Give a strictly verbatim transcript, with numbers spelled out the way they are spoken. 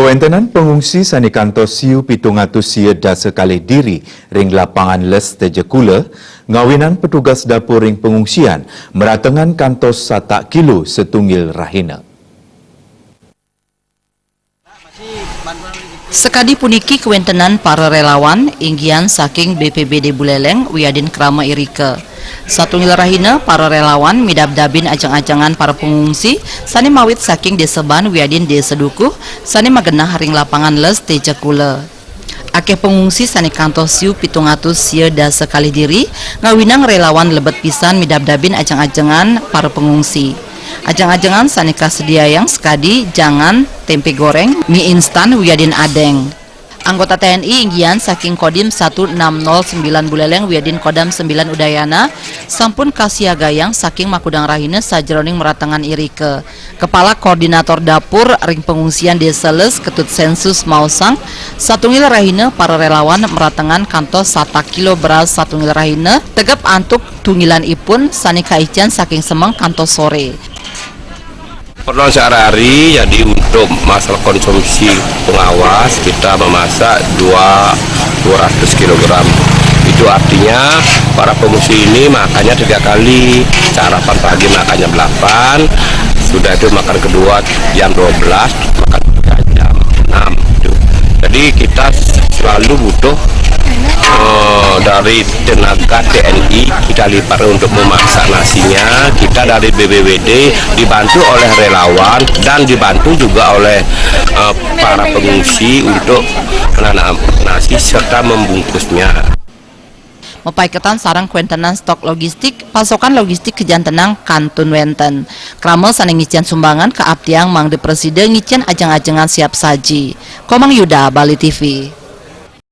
Kawentenan pengungsi sane kantos siu pitung atus sia dasa kalih diri ring lapangan les Tejekula, ngawinang petugas dapur ring pengungsian meratengan kantos satak kilo satunggil rahina. Sakadi puniki kawentenan para relawan, inggihan saking B P B D Buleleng wiadin krama irika. Satunggil rahina para relawan midabdabin ajeng-ajengan para pengungsi sane mawit saking Desa Ban wiadin Desa Dukuh sane magenah ring lapangan les Tejekula. Akeh pengungsi sane kantos siu pitung atus sia dasa kalih diri ngawinang relawan lebet pisan midabdabin ajeng-ajengan para pengungsi. Ajeng-ajengan sane kasediayang sakadi jangan, tempe goreng, mie instan wiadin adeng. Anggota T N I inggihan saking Kodim satu enam nol sembilan Buleleng wiadin Kodam sembilan Udayana sampun kasiagayang saking makudang rahina sajeroning meratengan irika. Kepala Koordinator Dapur ring Pengungsian Desa Les Ketut Sensus maosang, satunggil rahina para relawan meratengan kantos satak kilo beras satunggil rahina tegep antuk tunggilan ipun sane kaicen saking semeng kantos sore. Keperluan sehari-hari, jadi untuk masalah konsumsi pengawas, kita memasak dua, dua ratus kilogram. Itu artinya para pengungsi ini makannya tiga kali. Sarapan pagi makannya delapan, sudah itu makan kedua jam dua belas, makan juga jam enam itu. Jadi kita selalu butuh eh, dari tenaga T N I kita lipat untuk memasak nasinya, kita dari B B B D dibantu oleh relawan dan dibantu juga oleh eh, para pengungsi untuk menanam nasi serta membungkusnya. Mapaiketan sareng kawentenan stok logistik, pasokan logistik kajantenang kantun wenten. Krama sane ngicen sumbangan kaaptiang mangda prasida ngicen ajeng-ajengan siap saji. Komang Yuda, Bali T V.